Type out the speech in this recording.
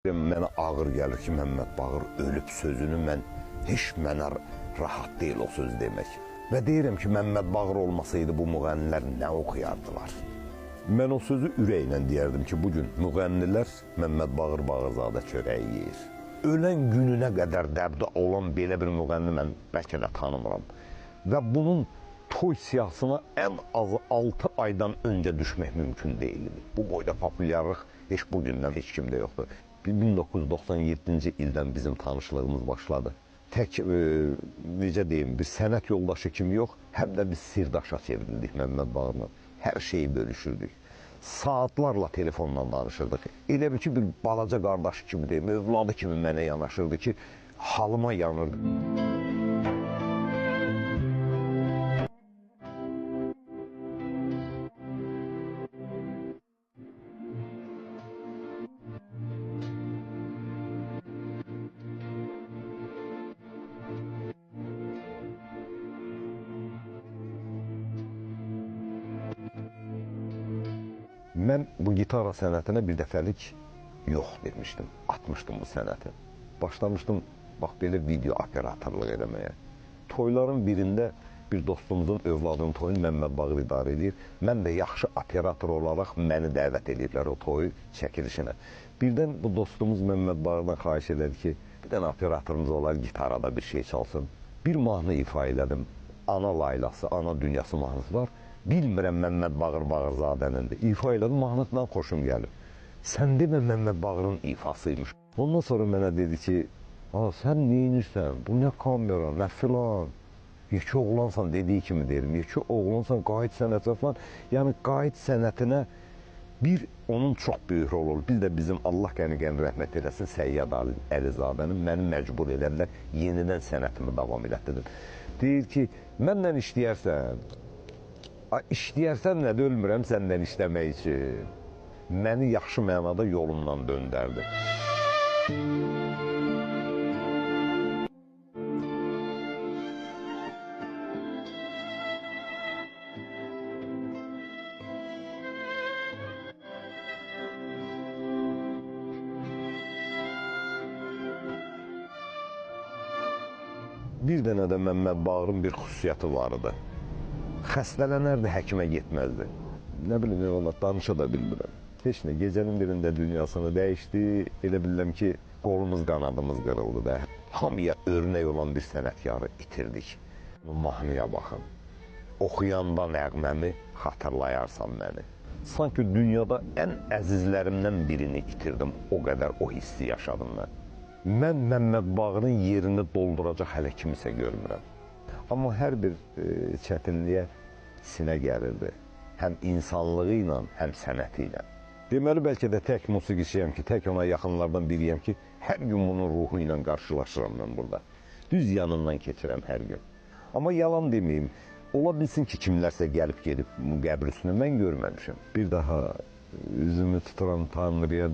Mənə ağır gəlir ki, Məmməd Bağır ölüb sözünü mən heç mənə rahat deyil o söz demək. Və deyirəm ki, Məmməd Bağır olmasaydı bu müğənnilər nə oxuyardılar? Mən o sözü ürəklə deyərdim ki, bugün müğənnilər Məmməd Bağır Bağırzadə çörəyi yeyir. Ölən gününə qədər dərdi olan belə bir müğənni mən bəlkə də tanımıram. Və bunun toy siyahısına ən azı 6 aydan öncə düşmək mümkün deyildi. Bu boyda populyarlıq heç bugündən heç kimdə yoxdur. 1997-ci ildən bizim tanışlığımız başladı. Tək, necə deyim, bir sənət yoldaşı kimi yox, həm də biz sirdaşa çevrildik Məmməd Bağırla. Hər şeyi bölüşürdük. Saatlarla telefonla danışırdıq. Elə bil ki, bir balaca qardaşı kimi deyim, övladı kimi mənə yanaşırdı ki, halıma yanırdı. Mən bu gitara sənətinə bir dəfəlik yox demişdim, atmışdım bu sənəti. Başlamışdım, bax, belə video operatorluq eləməyə. Toyların birində bir dostumuzun övladının toyunu Məmməd Bağır idarə edir. Mən də yaxşı operator olaraq məni dəvət ediblər o toyu çəkilişinə. Birdən bu dostumuz Məmməd Bağırdan xahiş elədi ki, bir dənə operatorumuz olar, gitarada bir şey çalsın. Bir mahnı ifa elədim. Ana laylası, ana dünyası mahnısı var. Bilmirəm Məmməd Bağır Bağırzadənindir. İfa elədim, mahnısından xoşum gəlir. Sən demə Məmməd Bağırın ifasıymış. Ondan sonra mənə dedi ki, sən neynirsən, bu nə kamera, nə filan. Yekə oğlansan dediyi kimi deyirəm, yekə oğlansan, qayıt sənətinə filan. Yəni, qayıt sənətinə bir, onun çox böyük rolu olur. Bir də bizim Allah qəni-qəni rəhmət eləsin Səyyad Əlizadənin məni məcbur elədilər, yenidən sənətimi davam elətdirdim. Deyir ki, mənlə işləyərsən, İşləyərsən nədir, ölmürəm səndən işləmək üçün. Məni yaxşı mənada yolumdan döndərdi. Bir dənə də Məmməd Bağırın bir xüsusiyyəti var idi. Xəstələnərdi, həkimə getməzdi. Nə bilim, eyvallah, danışa da bilmirəm. Heç nə, gecənin birində dünyasını dəyişdi. Elə bilirəm ki, qolumuz, qanadımız qırıldı da. Hamıya örnək olan bir sənətkarı itirdik. Mahnıya baxın. Oxuyanda nəğməmi xatırlayarsan məni. Sanki dünyada ən əzizlərimdən birini itirdim. O qədər o hissi yaşadım mən. Mən Məmməd Bağırın yerini dolduracaq hələ kimisə görmürəm. Amma hər bir çətinliyə sinə gəlirdi. Həm insanlığı ilə, həm sənəti ilə. Deməli, bəlkə də tək musiqiçiyəm ki, tək ona yaxınlardan biriyəm ki, hər gün bunun ruhu ilə qarşılaşıram mən burada. Düz yanından keçirəm hər gün. Amma yalan deməyim, ola bilsin ki, kimlərsə gəlib gedib qəbir üstünü mən görməmişəm. Bir daha üzümü tuturam Tanrıya.